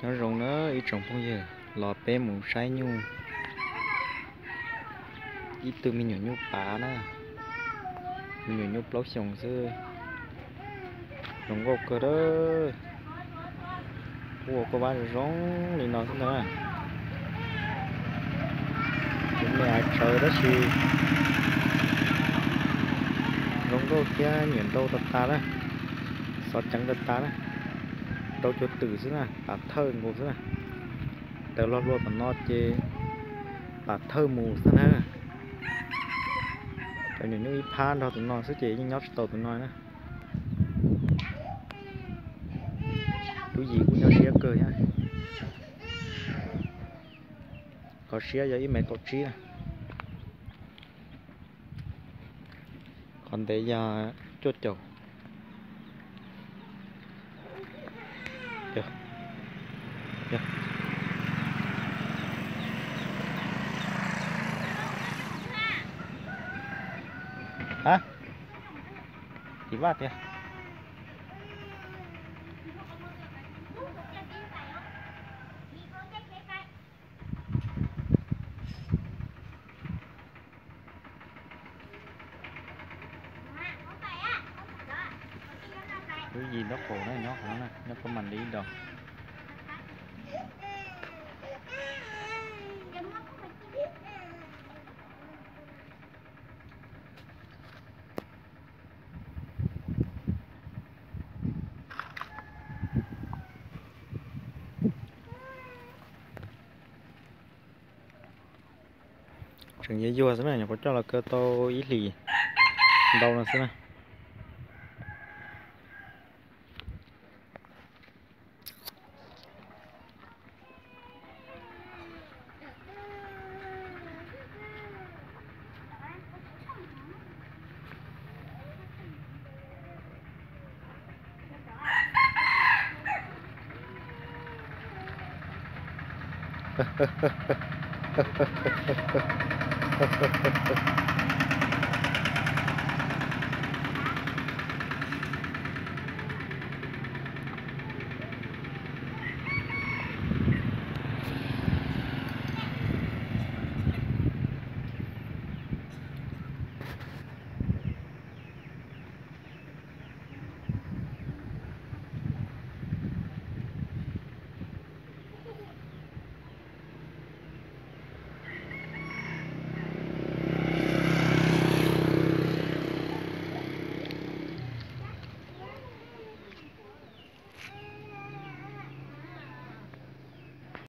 Nyob zoo na ib tsoom phooj ywg, los peb mus saib nyuj. Ib tug me nyuam nyuj pav na, me nyuam nyuj plaub xyoos xwb. Zoo nkauj kawg a. Ua koj vab zoo li no xwb na. Tus me av tsawv tab sis zoo nkauj thiab nyiam nrau tas tas na, xov ceev tas tas na. Rau cuav twm xwb na, pam thawj nkaus xwb na. Taws log luaj tom no ces pam thawj mus xwb na. Cov nyuam nyuj ib phab nrog tus no xwb ces yeej nyob tsis tau tus no na. Lub yim kuj nyob siab kawg thiab. Qhov siab yog ib mev kaum tsib na. Qhov ntev yog cuaj caum. Tiv vaj tiag. Lub yim nraub qaum na, nyob qhov no na, nyob pab mam li ib do. Tseem yuag yuag xwb na, nyuam qhuav coj los kaw tau ib hlis ntau no xwb na.